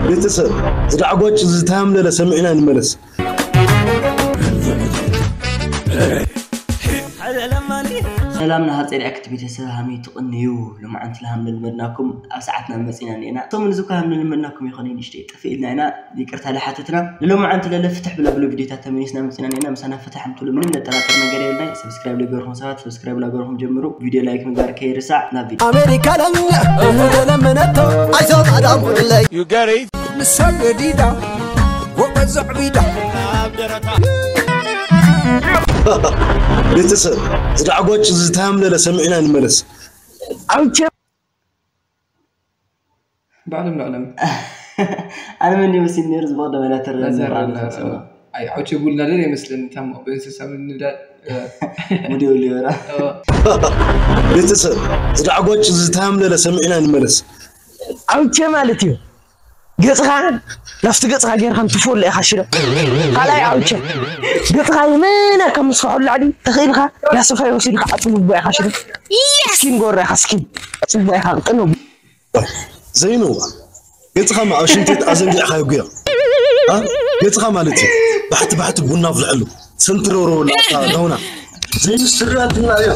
ቤተሰብ ዝዳዕጓጭ ዝተሃምለለ ሰሚዕና ንመለስ። ሰላምና ሃፀ ሪኣክት ቤተሰብ ሃመይ ትቕንዩ። ሎማዓንቲ ለሃም ለልመድናኩም ኣብ ሰዓትና መፂና እኒአና። እቶም ንዝኳ ሃም ለልመድናኩም ይኾነ ንሽተይ ጠፍእ ኢልና ኢና፣ ይቅርታ ለሓተትና። ንሎማዓንቲ ለለ ፍትሕ ብለብሉ ቪዲዮታት ተመሊስና መፂና እኒአና። ምሳና ፍትሕ እንትብሉ ምንም ለጠራጥር ነገር የብልናይ። ሰብስክራይብ ለገርኩም ሰባት ሰብስክራይብ ላገርኩም ጀምሩ። ቪዲዮ ላይክ ምግባር ከይርሳዕ። ናብ ቪዲዮ። ኣሜሪካ ለምነ እህለ ለምነቶ ኣይዞጣዳሙለይ You get it? ንሰገዲዳ ወቀዘዕቢዳ ቤተሰብ ዝዳዕጓጭ ዝተሃምለለ ሰሚዕና ንመለስ። ኣውቸ ባዕሎም ንዕለም ኣነ መን ይመስል ነይሩ ዝበቕ ደመና ተረ ነዘር ኣይ ዓውቸ ቡልና ደል ይመስለኒ ታሞ ብእንስሳ ምንዳል ሙዲ የብሉ ይበራ ቤተሰብ ዝዳዕጓጭ ዝተሃምለለ ሰሚዕና ንመለስ። ኣውቸ ማለት እዩ። ገፅኻ ናብቲ ገፅኻ ጌርካ እንትፈሉ ኢኻ ሽረ ካልኣይ ኣውቸ ገፅኻ የመና ካብ ምስፋሑ ላዕሊ ተኽኢልካ ያሰፋይ ወሲድካ ዓፅሙ ግባ ኢኻ ሽረ ስኪም ጎረ ኢኻ ስኪም ዓፅሙ ኢኻ ቅጥኑ ዘይኑ ገፅኻ ኣብ ሽንት ቤት ኣዘንጊዕካ የጉያ ገፅኻ ማለት እዩ። ባሕቲ ባሕቲ ቡና ፍልሐሉ ሰንትረውረወሉ ኣታ ጋውና ዘይኑ ስትራትና እዮ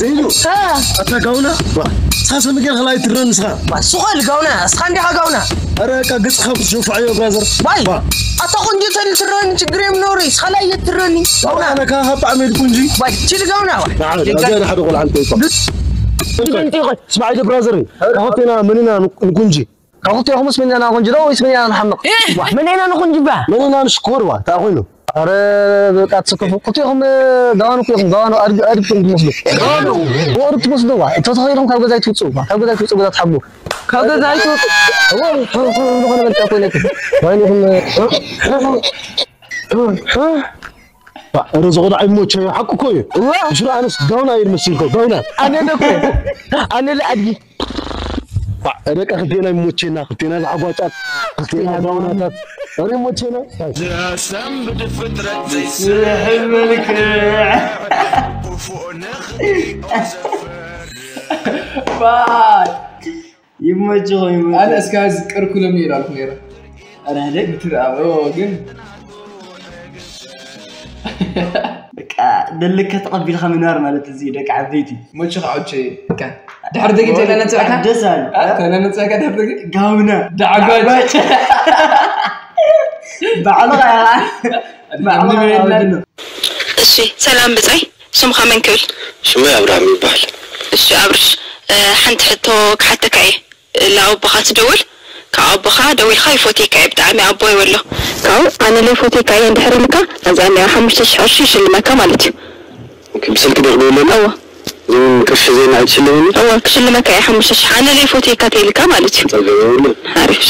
ዘይኑ ኣታ ጋውና ሳሰ ምግር ከላይ ትረን ንስኻ ሱቐል ጋውና እስኻ እንዲኻ ጋውና ኧረ ቃ ገፅኻ ብትሸፋዕ እዮ ብራዘር ባይ ኣታ ቆንጆ ተልትረኒ ችግር የምኖሪ እስኻ ላይ የትረኒ ጋውና ኣነ ካኻ ብጣዕሚ ኢድ ቁንጂ ባይ ችል ጋውና ሓደ ቆልዓ ንጠይቆ ስማዒ ብራዘር ካብቴና መንና ንቁንጂ ካብቴኹምስ መንና ንቁንጂ ዶ ወይስ መንና ንሓምቕ መንና ንቁንጂ ባ መንና ንሽኮር ዋ እንታይ ኮይኑ ኣረ በቃ ትስከፉ ክልቴኹም ጋዋኑ እኮ ኢኹም ጋዋኑ ኣድግኩም ትመስሉ ኣድግ ትመስሉ ዋ ተተኸይሮም ካብ ገዛይ ትውፅኡ ካብ ገዛይ ትውፅኡ ገዛ ትሓቡ ካብ ገዛይ ትውፅኡ ዝኾነ በልካ ኮይነኩም ኮይነኩም ኧረ ዝቆልዓ ይሞቸ ሓቂ እኮ እዩ ሽሮ ኣነስ ጋውና እዩ ዝመስል እኮ ጋውና ኣነ ነኮ ኣነ ለኣድጊ ደቂ ክልቴና ይሞቼና ክልቴና ዝሓጓጫት ክልቴና ጋውናታት ኧረ ይሞቼና ዘሰንብድ ፍጥረት ዘይስርሕ መልክዕ ይመችኹም ይመችኹም። ኣነ እስካ ዝቀርኩሎም ይላልኩ ነይረ ኧረ ህደግ ትርኣበ ግን በቃ ደልከ ተቐቢልካ ምንባር ማለት እዚ ደቂ ዓበይቲ መቹ ክዓውቸ ድሕር ደጊ ተለነፅዕካ ደስ ኣሉ ተለነፅዕካ ድሕር ደጊ ጋውና ዳዕጓጭ ባዕልኻ ኢኻ ባዕልኻ ኢኻ ወድኖ እሺ ሰላም ብጻይ ስምኻ መን ክብል ሽመይ ኣብርሃም ይበሃል እሺ ኣብርሽ እ፣ ሓንቲ ሕቶ ክሓተካ እየ ላኣቦኻ ትደውል ካብ ኣቦኻ ደዊልካ ይፎትየካ እየ ብጣዕሚ ኣቦይ በሎ ካብኡ ኣነ ለይፎትየካ እየ እንድሕር ኢልካ ናዛ እኒኣ ሓሙሽተ ሽሕ ቅርሺ ይሽልመካ ማለት እዩ ብስልኪ ዶ ክደውለሉ እወ ዝውን ቅርሺ ዜና ኣይትሽልምኒ እወ ክሽልመካ እየ ሓሙሽተ ሽሕ ኣነ ለይፎትየካ ተይልካ ማለት እዩ ጸገበሉ ሓሪሽ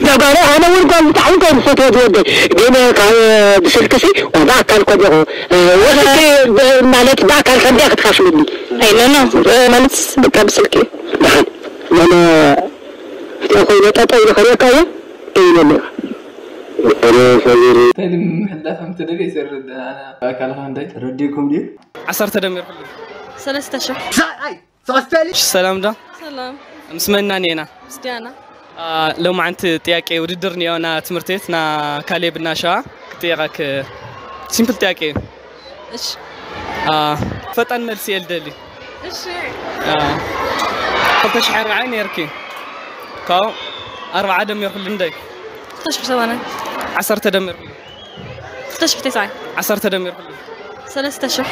ተጋሩ ኣነ እውን ጓል ብጣዕሚ ከም ዝፈትዎ ዝወደ ግን ካብ ብስልክሲ ብኣካል ኮዲኹ ወስኪ ማለት ብኣካል ከምዚኣ ክትካፍልኒ ኣይኖኖ ማለት በቃ ብስልኪ እዩ መነ እንታይ ኮይነ ጠጠው ኢሉ ከሪእካዮ ደይበሉ እንታይ ምሕላፍ ከም ትደልየ ይሰርድ ኣነ ኣካልካ እንታይ ተረዲእኩም ድዩ ዓሰርተ ደሚርኩሉ ሰለስተ ሽሕ ሰላም ዶ ሰላም ምስ መና ኔና ምስ ዲያና ሎማዓንቲ ጥያቄ ውድድር ኒኦና ትምህርት ቤት ና ካሌብ እና ሸዋ ክጥየቀክ ሲምፕል ጥያቄ እዩ እሺ ፈጣን መልሲ የልደሊ እሺ ክልተ ሽሕ ኣርብዓይ ነርኪ ካብኡ ኣርብዓ ደሚርኩሉ እንደይ ክልተ ሽሕ ሰማንያ ዓሰርተ ደሚርኩሉ ክልተ ሽሕ ተስዓይ ዓሰርተ ደሚርኩሉ ሰለስተ ሽሕ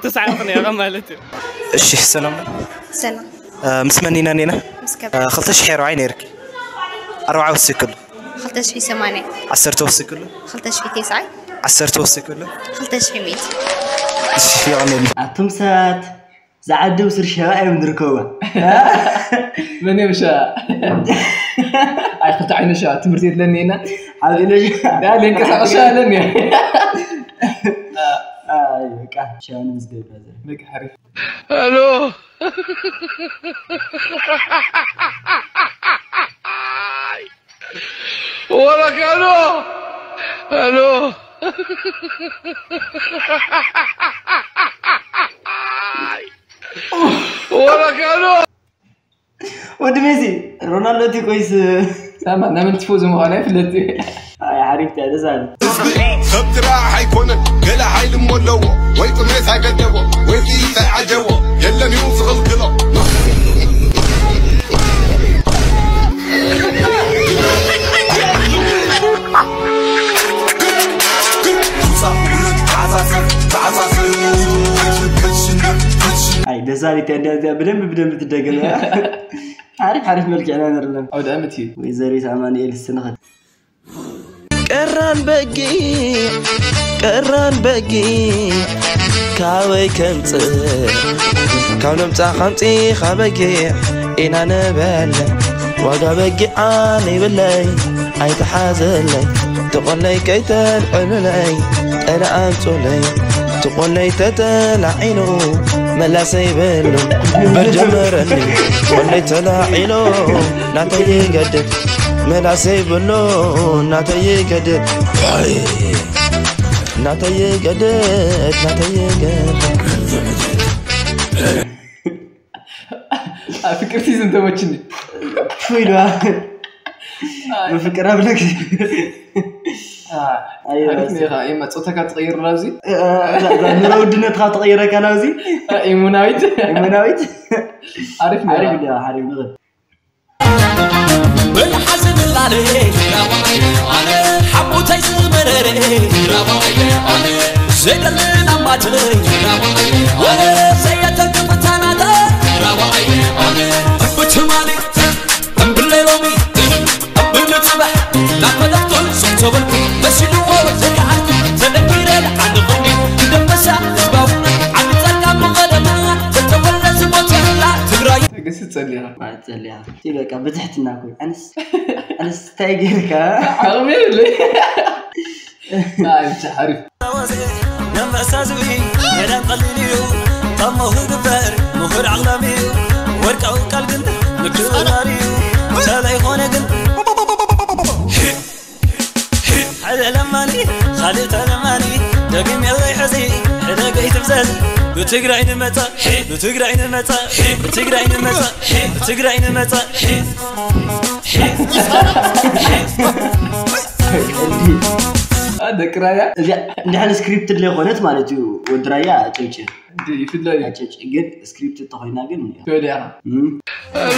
ተስዓኹን ያቐ ማለት እዩ እሺ ሰላም ሰላም ምስ መን ኢና ኔና ምስ ከበደ ክልተ ሽሕ ኣርብዓይ ነይርኪ ኣርብዓ ወሲክሉ ክልተ ሽሕ ሰማንያ ዓሰርተ ወሲክሉ ክልተ ሽሕ ተስዓይ ዓሰርተ ወሲክሉ ክልተ ሽሕ ሚእቲ እሺ የቐኔልና ኣቱም ሰባት ዝዓዲ ብስር ሸባ እዮም ዝርከቡ መን እዮም ሸባ ኣይ ክልተ ዓይነት ሸባ ትምህርቲ የድለኒ ኢና ሓደ ሸባ ዳ ለንቀሳቀስ ሸባ ኣለኒ ኣይ በቃ ሸባ ንምዝገብ ብራዘር በቃ ሓሪፍ ሄሎ ወረቀሎ ሄሎ ወዲ ሜሲ ሮናልዶ እቲ ኮይስ ሳማ ናመን ቲፎዞ ምዃኑ ኣይፍለጥ እዩ። ኣይ ሓሪፍ እያ ደስ ኣለ። ሰብ ድራሕ ኣይኮነን ገለ ሓይሊ እሞ ኣለዎ ወይ ጥሜት ኣይገደቦ ወይ ጥይት ኣይዓጀቦ የለን እዩ ዝኽልክሎ። ኣይ ደሳሊት እያ እንዲያ እዚኣ ብደንብ ብደንብ ትደገም እያ። ሓሪፍ ሓሪፍ መልክዕና ነርለን። ኣውደ ኣመት እዩ። ወይዘሪት ኣማኑኤል ስንኸት ቀራን በጊዕ ቀራን በጊዕ ካበይ ከምፅእ ካብ ነምፃ ከምፂኻ በጊዕ ኢና ንበል ዋጋ በጊዓ ነይብለይ ኣይትሓዘለይ ትቆለይ ከይተልዕሉለይ ጠለ ኣምፁለይ ትቆለይ ተተላዒሉ መላሰይ በሉ በል ጀመረኒ ቆለይ ተላዒሉ ናተይ ይገድድ መላሰይ በሎ ናተይ ይገድድ ናተይ ይገድድ ናተይ ይገድድ ፍቅርቲ ዝንተመችኒ ፉይ ዶ ብፍቅር ኣብለክ ጾታካ ትቐይር ናብዚ ኑሮ ውድነትካ ትቐይረካ ናብዚ ኢሙናዊት ኢሙናዊት ኣሪፍ ሓሪፍ ሓሪፍ ንኽእል ብልሓዝን ላለ ሓቦታይ ዝመረረ ዘይደልን ኣማተይ ወለ ዘየተርክብ ታናተ ብትማሊ እምብለይ ሎሚ እብል ጽባሕ ናብ መለኽቱን ስምተበልኩ መሲልዎ ዘይከዓልኩ ተደኪረ ዓንዲ ቁሚ ደንበሳ ህዝባዊ ዓንዲ ጸርቃ ብቐደማ ተተወልደ ዝሞተላ ትግራይ ትግስት ጸሊኻ ማለት ጸሊኻ እቲ በቃ ብትሕትና ኮይ ኣንስ ኣንስ እንታይ ጌርካ ዓቕሚ የብለይ ኣይ ብቻ ሓሪፍ ነንበሳ ዝብኢ መዳን ቀሊል እዩ ካብ ምሁር ግበር ምሁር ዓቕላም እዩ ወርቃዊ ቃል ግን ምክብባር እዩ ተለይኾነ ግን ሓደ ለማኒ ካልእ ተለማኒ ደጊም የለይ ሕዚ ሕደገይ ትብዘል ብትግራይ ንመፃ ብትግራይ ንመፃ ብትግራይ ንመፃ ብትግራይ ንመፃ ደቂ ራያ እንዲሕን ስክሪፕት ለይኮነት ማለት እዩ ወዲ ራያ ጭውጭ ይፍለዩ ጭውጭ ግን ስክሪፕት ተኮይና ግን ተወዲያኻ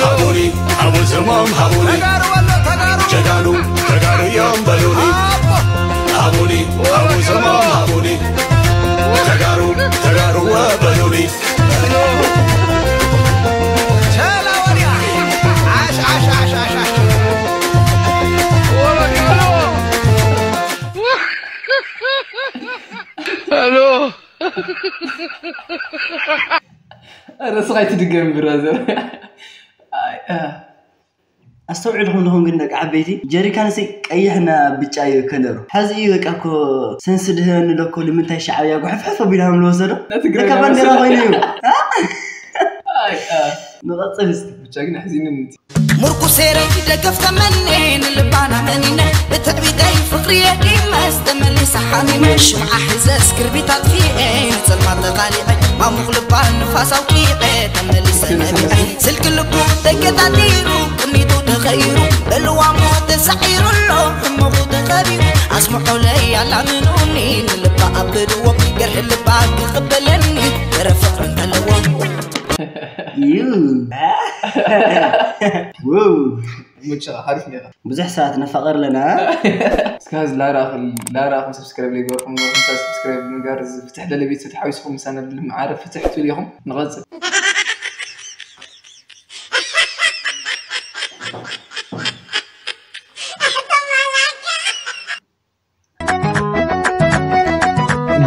ሃቡኒ ኣቡ ዘሞም ሃቡኒ ጀጋኑ ተጋሩ እዮም በሉኒ ሃቡኒ ኣቡ ዘሞም ሃቡኒ ተጋሩ ተጋሩ በሉኒ Hello. ረስኻ ኣይትድገም ብራዘር ኣስተውዕልኩም ኣለኹም ግን ደቂ ዓበይቲ ጀሪካን ሲ ቀይሕና ብጫ እዩ ከለሩ ሐዚ እዩ በቃ እኮ ሰንስ ድህበኒ ለኮ ንምንታይ ሻዕብያ ጉሕፍሕፍ ኣቢሉ ሃም ዝወሰዶ ለካ ባንዴራ ኮይኑ እዩ ንቐፅል እስቲ ብቻ ግን ኣሕዚንኒ ምርኩስ ኤረይ ደገፍ ተመኔ ንልባና መኒነ ብትዕቢተይ ፍቕሪ የዲመስ ተመሊሰ ሓሚመ ሽምዓ ሒዘ እስክርቢት ኣጥፊኤ ንጸልማት ተቓሊዐ ማሙቕ ልባ ንፋስ ኣውቂዐ ተመሊሰ ነቢዐ ስልኪ ልቡ ተቀጣጢሩ ቅኒቱ ተኸይሩ በልዋ ሞ ተሳዒሩ ኣሎ ሕመቑ ተኸቢሩ ኣስምዑለይ ኣላምኑኒ ንልባ ኣብድዎ ገርሒ ልባ ክቕበለኒ ገረ ፍቕሪ እንተለዎ እዩ ሙጭ ሓሪፍ ኔራ ብዙሕ ሰባት ነፋቐር ኣለና እስከ ላራኽል ላራኽም ሰብስክራይብ ለይገበርኩም ነርኩም ሰብስክራይብ ምግባር እዚ ፍትሕ ደለ ቤተሰብ ተሓዊስኩም ምሳና ልምዓረ ፍትሕ ትብል ኢኹም ንቐጽል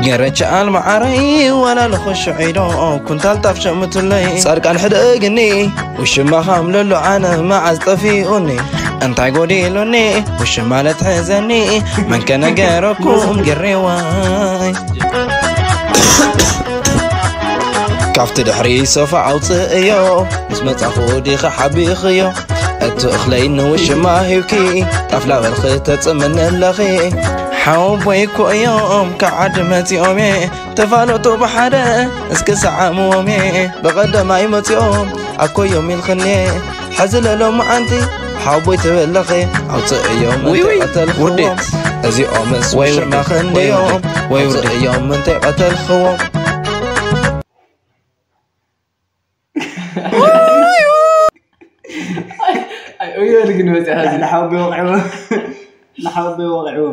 ገረች ኣልማዓረይ ዋላ ንኽሽዒዶ ኩንታል ጣፍ ሸምትለይ ጻድቃን ሕደግኒ ውሽማኻ ምለሎ ዓነ መዓዝ ጠፊኡኒ እንታይ ጎዲሉኒ ውሽም ማለት ሕዘኒ መንከ ነገረኩም ግሬዋይ ካብቲ ድሕሪ ሶፋ ኣውፅእዮ ምስ መፃኹ ዲኻ ሓቢኽዮ እቲ እኽለይ ንውሽማ ሂብኪ ጣፍ ላበልኺ ተፅምኒ ኣለኺ ሓወቦይ እኮ እዮም ካብ ዓዲ መፂኦምየ ተፋለጡ ብሓደ እስኪ ሰዓምዎምየ ብቐደማይ መፂኦም ኣኮዮም ኢልኽንየ ኣዚ ለሎምዓንቲ ሓቦይ ትብል ለኸ ኣውፅእዮም ውይ፣ ውይ፣ እንተይቀተልኽዎም ውርደት። እዚኦምስ ወይ ውሽማ ውርደት፣ ወይ ክንድዮም ውርደት፣ ወይ ውርደት። ኣውፅእዮም እንተይቀተልኽዎም ኣይእዮል ግን መፅያ ሕዚ ንሓወቦ ወቂዕዎ ንሓወቦ ወቂዕዎ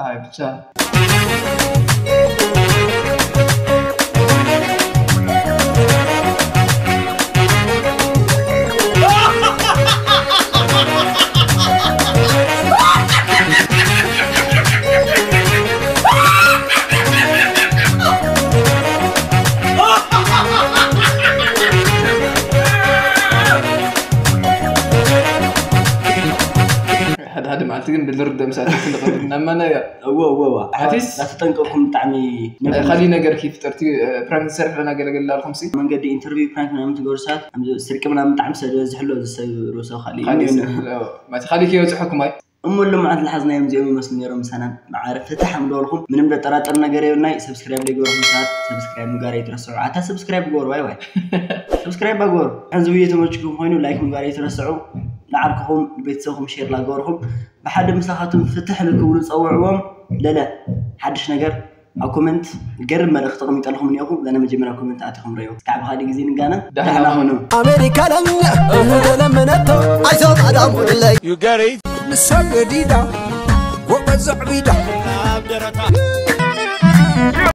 ኣይ ብቻ ሓደ ሓደ መዓልቲ ግን ብልርደ ምሳት ክንቐርብ እናማና እያ እወ እወ እወ ኣቲስ ዳተጠንቀቅኩም ብጣዕሚ ካሊእ ነገር ከይፍጠርቲ ፕራንክ ዝሰርሕ ዘለና ገለገለ ኣልኩም ሲ መንገዲ ኢንተርቪው ፕራንክ ምናምን ትገብሩ ሰባት ከምዚ ስርቂ ምናምን ብጣዕሚ ሰብ ዝበዝሕሎ ዝሰብ ርእሶ ካሊእ ካሊእ እዩ። ሰብ- ማቲ ካሊእ ከይበፅሐኩም ኣይ እሞ ሎም መዓት ዝሓዝናዮም እዚኦም ይመስሉ ነይሮም ምሳና ማዕረ ፍትሕ ከም ዝበልኩም ምንም ዘጠራጥር ነገር የብልናይ ሰብስክራይብ ዘይገበርኩም ሰባት ሰብስክራይብ ምግባር ኣይትረስዑ ኣታ ሰብስክራይብ ግበሩ ዋይ ዋይ ሰብስክራይብ ኣግበሩ ሕዚ ቪድዮ ተመችኩም ኮይኑ ላይክ ምግባር ኣይትረስዑ ንዓርክኹም ቤተሰብኩም ሼር ላገበርኩም ብሓደ ምሳኻትኩም ፍትሕ ንክብሉ ፀውዕዎም ለለ ሓድሽ ነገር ኣብ ኮመንት ገርም መልእኽቲ ተቐሚጠልኩም እኒኦኹም ዘነ መጀመርያ ኮመንት ኣቲኹም ረዮ እስካዕ ብካሊእ ግዜ ንጋነ ደህና ደህና ሁኑ። ሁኑ ኣሜሪካ ለምነ ለምነቶ ኣይዞ ቀዳሙ ድለይ You got it? ንሳ ገዲዳ ጎበዝ ኣዕቢዳ